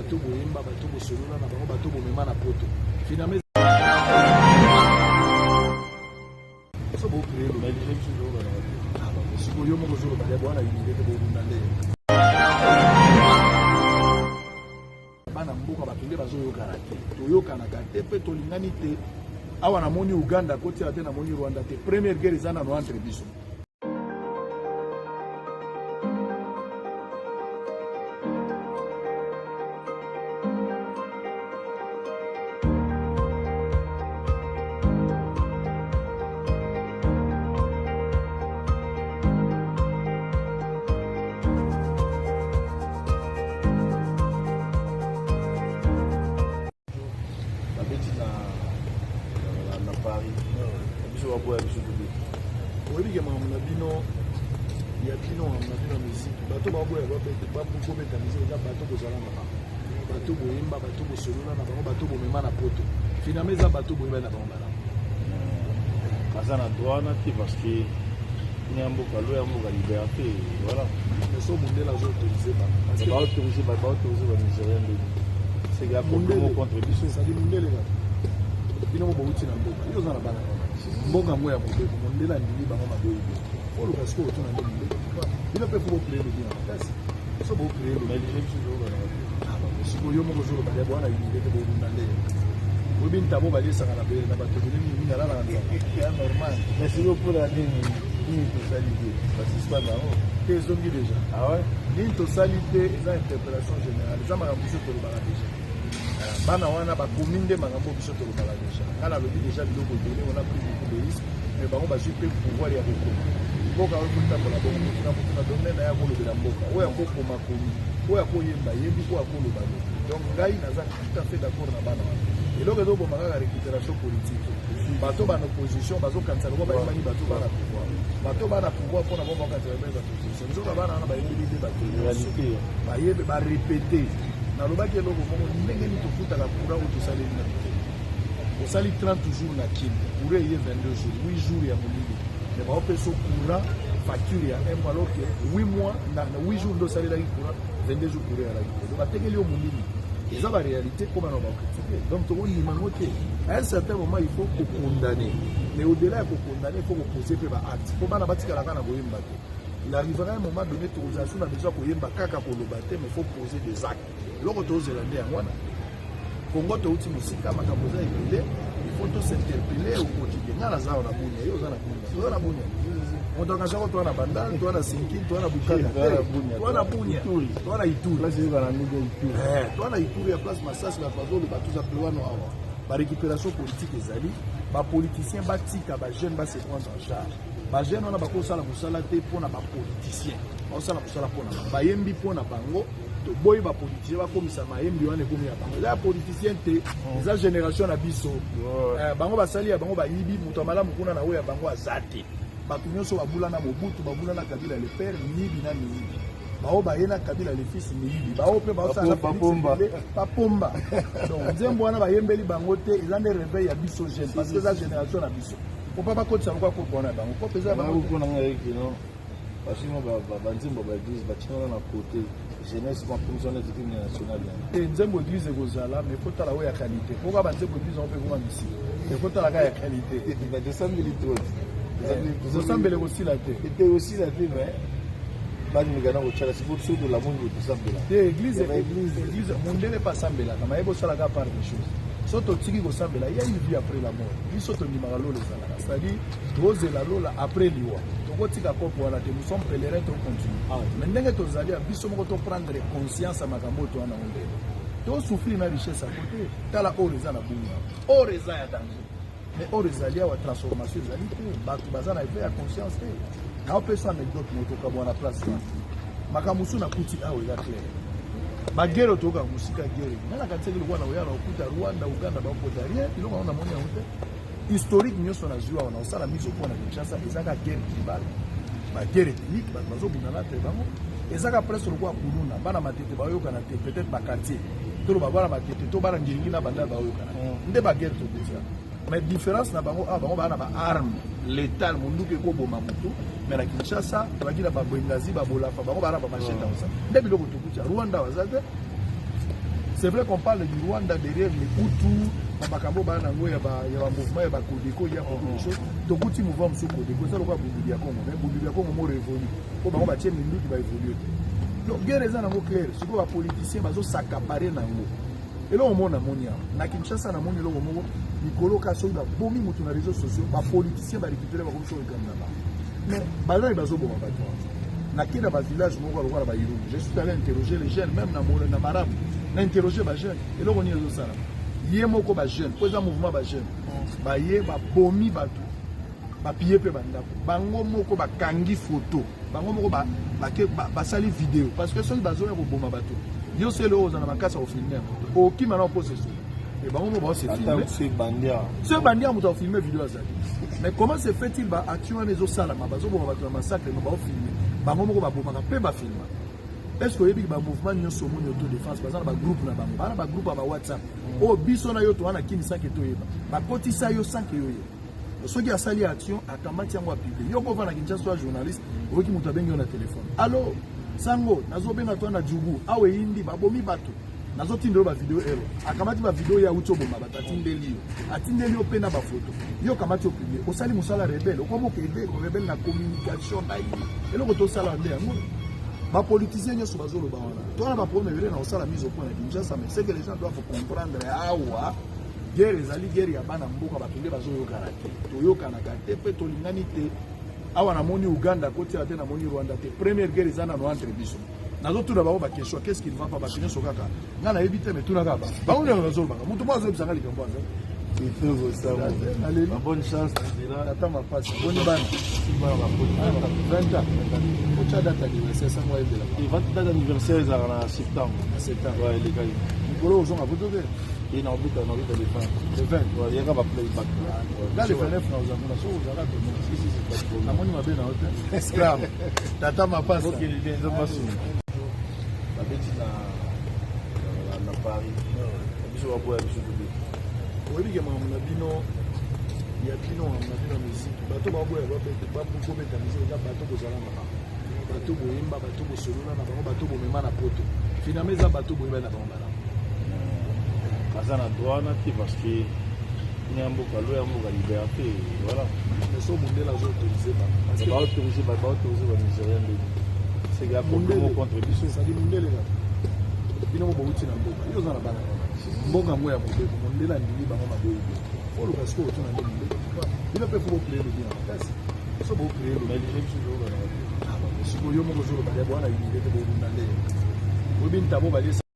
Bato boyemba, bato bosolola na bango, bato bomema na poto. Finalement so bo créer le Ah bah sikoyo yo moko ozoloba ya bwana unité te bobunda nde. Bana mboka bato nde bazoyokana te, toyokanaka te mpe tolingani te. Awa namoni Uganda akotiela te, namoni Rwanda te. Première guerre eza nano entre biso. Babeti na Paris, biso baboya biso tobeti. Oyebi ke makambo na bino ya bino, makambo na bino ya miziki, bato baboya bakobeta miziki eza bato kozala na bango, bato boyemba, bato bosolola na bango, bato bomema na poto. Finalement eza bato boyeba na bango malamu. Baza na droit wana te parce que kuna ya mboka lo ya mboka liberté, voilà. Mais so mondele azo autoriser bango parce que Baautorise, baautorise banigérien ndeni c'est que Mondele. contre biso. Sadi mondele kaka bino mo bouti na mboka, yo oza na bana mboka yango ya mobeko, mondele andimi bango maboyi bino. Oluka sikoyo otuna nde mondele, bino mpe faut bocréer lobi na makasi so bocréer lobi. Mais déjà biso tozokana. Sikoyo yo moko ozoloba ya bwana unité te, bobunda nde. Oyebi ntabo baliesaka na na bato ebele mingi mingi, alalaka nzala ya normal. Mais sikoyo mpona nini nini tosali te basuspendre yango? Te, ezongi déjà. Ah ouais? Nini tosali te eza interpellation générale, eza makambo biso tolobaka déjà. Bana wana bakomi nde makambo biso tolobaka déjà. Ngai nalobi déjà biloko ebele, on a pris beaucoup de risques, mais bango bazwi mpe pouvoir ya kokoma. Mboka oyo kotambola bongo, motu na motu na domaine na ye akolobela mboka. Oyo akokoma komi, oyo akoyemba yembi, oyo akoloba lobi. Donc ngai naza tout à fait d'accord na bana wana. Eloko ezoboma kaka récupération politique. Bato bana opposition bazokanisa lokola bayembani bato bana pouvoir, bato bana pouvoir mpona bango bakanisa bayembani bato opposition. Nzoka bana wana bayembeli nde bato nyonso. Réalité. Bayebe barépéter. Nalobaki eloko moko: ndenge nini tofutaka courant oyo tosaleli na te? Osali 30 jours na Kini, courant eye 22 jours, 8 jours ya molili, mais baopesa courant facture ya un mois, alors que 8 mois na 8 jours nde osalelaki courant, 22 jours courant ezalaki te. Donc batekeli yo molili. Eza baréalité mpo bana bacritiquer, donc tokondima yango te. À un certain moment, il faut kokondamner, mais au-delà ya kokondamner, il faut koposer mpe baacte mpo bana batikalaka na koyemba te. Il arrivera un moment donné, tokozala so na besoin koyemba kaka, koloba te, mais faut poser des actes. Eloko tozela nde yango wana. Kongo touti mosika, makambo eza ebele, il faut tosinterpeller au quotidien. Ngai naza awa na Bunia, yo oza na Bunia, toza na Bunia. Moto akasako toa na Bandal, toa na Sinkin, toa na Bukaka te, toa na Bunia, toa na Ituri. Place ezala ndenge Ituri. Toa na Ituri ya place Masasi, bato bazoloba toza pe wana. Awa barécupération politique ezali, bapoliticien batika bajeune base prendre en charge. Bajeune wana bakosala mosala te mpona bapoliticien, bakosala mosala mpona bango, bayembi mpona bango. Toboyi bapoliticien bakomisa mayembi wana ekomi ya bango. Eza ya politicien te, eza génération na biso. Bango basali ya bango, bayibi. Moto ya malamu kuna na oyo ya bango aza te. Bato nyonso babula na Mobutu, babula na Kabila le père, miyibi na miyibi. Bao baye na Kabila le fils, miyibi. Bao mpe baosala na Bapomba. bapomba. Donc nzembo wana bayembeli bango te, eza nde réveil ya biso jeune, parce que eza génération na biso. Popa bakotisa lokwa kopo wana ya bango, kopo eza ya bango te. Mpona ngai kino basimo banzembo ba église batinana na côté jeunesse, makomisa neti hymne national yango. Te, nzembo église ekozala, mais fotala oyo ya qualité. Poka banzembo église yango mpe ekoma misiki, ekotala kaka ya qualité. Tosambeli trop. Kosambela ekosila te. Ete osila te, mais bandimika na kotyala sikoyo soki tolamoni boye tosambela. Te, église Ya ba église. Église, mondele mpe asambelaka, mayebi osalaka part des choses. So totiki kosambela, ya une vie après la mort. Biso tondimaka lola ezalaka, c'est-à-dire tozela lola après liwa. Tokotika kopo wana te, nous sommes pèlerins, tocontinue. Mais ndenge tozali ya biso moko, toprendre conscience ya makambo oyo towana ngo ndenge tosouffrir na richesse ya kote. Tala or eza na Bunia, or eza ya danger, mais or ezali awa, transformation ezali te. Bato baza na effet ya conscience te. Naopesa anecdote moto okabwa na place wana. Makambo mosusu nakuti awa eza clair. Baguerre toyokaka mosika, guerre nga nakanisaki lokola na oya na okuta Rwanda, Uganda bakota rien. Biloko yango namoni yango te. Historique nyonso nazwi awa na kosala mise au point na Kinshasa, eza kaka guerre tribale, baguerre ethnique, bato bazobundana entre bango. Eza kaka presque lokola kuluna, bana Matete baoyokana te, peut-être baquartier toloba bana Matete to bana Ngiringi na Bandal baoyokana nde baguerre tokotia. Mais différence na bango awa, bango baa na baarme létale, monduki ekoboma motu. Mais na Kinshasa tobaki na babwengazi, babolafa, bango baa na bamachete. Yango nde biloko tokutia. Rwanda baza te. C'est vrai qu'on parle du Rwanda derrière les Hutus, bamakambo baa nango ya bamouvement ya baCODECO, ya beaucoup de choses. Tokuti mouvement mosusu CODECO eza lokola Bundu dia Kongo, mais Bundu dia Kongo mo révolu mpo bango batie minduki, baévolue te. Donc guerre eza nango claire. Sikoyo bapoliticien bazos'accaparer nango. Eloko moko namoni awa na Kinshasa, namoni eloko moko likolo ka soki babomi motu na réseaux sociaux, bapoliticien barécupérer, bakomi soki ekambi na bango. Mais bazali bazoboma bato wana. Nake na bavillage moko lokola baIrundu, je suis allé interroger les jeunes, même na marabu na interroger bajeune, eloko nini ezosala ye moko. Bajeune mpo eza mouvement, bajeune baye babomi bato, bapiller mpe bandako. Bango moko bakangi photo, bango moko basali video, parce que soki bazoya koboma bato, yo sele oyo oza na makasi ya kofilmer yango, okima na oposa esola. E bango moko baose filmer. So bandi ya moto afilmer video azali. Mais comment se fait-il baaction wana ezosalama, bazoboma bato na massacre, mais baofilmer? Bango moko babomaka mpe bafilma. Est ce que oyebi bamouvement nyonso omoni autodéfense baza na bagroupe na bango, baa na bagroupe ya bawhatsapp oyo biso na yo toza na kini sanke toyeba, bakotisa yo sanke yo oyeba. Soki asali action, akamati yango, apublier. Yo kova na Kinshasa, ya journaliste, oyoki moto abengi yo na telefone: "Allo sango, nazobenga to na Djugu awa, eyindi, babomi bato, nazotindela yo bavideo." Ero akamati bavideo ye awuti oboma bato, atindeli yo, atindeli yo mpe na bafoto. Yo okamati, opublier, osali mosala rebelle, okomi okende rebelle na communication na ye. Eloko tosala nde yango. Bapoliticien nyonso bazoloba wana, towana baproblème ebele na kosala mise au point na Kinshasa. Mais ce que les gens doivent comprendre awa, guerre ezali guerre ya bana mboka. Bato nde bazoyokana te, toyokanaka te mpe tolingani te. Awa namoni Uganda kotiela te, namoni Rwanda te. Première guerre eza nano entre biso. Nazotuna bango baquestion: qu'est ce qui ne va pas? Bato nyonso kaka ngai nayebi te, mais tuna kaka bango ndenge bazolobaka. Moto moko azoyebisanga likambo aza. Bonne chance nzela. Ata mapasi boni bana 20 ans, otya date anniversaire, sango ayebelaka. Date anniversaire ezalaka na septembre. Na septembre. Ouais, elekaki. Mikolo ozonga poto te? E na obeta le 20. Le 20? Yaka baplayback. Nga le 29 na oza kuna, soki ozalaka tomo namoni mabe na yo te. Esclave tata mapasa. Eza masumu babeti na Paris, biso baboya biso tobeti. Oyebi ke makambo na bino ya bino, makambo na bino ya musique, bato baboya kobeta musique eza bato kozala na bango, bato boyemba, bato bosolola na bango, bato bomema na poto. Finalement eza bato boyeba na bango malamu. Baza na droit wana te, parce que ina ya mboka lo ya mboka liberté, voilà. Mais so mondele azoautoriser bango. Baautoriser, baautoriser banigérien ndeni? C'est complètement contre biso. Sadi mondele kaka bino mo bouti na mboka. Yo oza na bana, mboka yango ya mobeko, mondele andimi bango maboyi te. Oluka sikoyo otuna nde mondele. Bino mpe faut bocréer lobi na makasi. So bocréer lobi sikoyo, yo moko ozoloba ya bwana unité te, bobunda nde oyebi ntabo baliesa.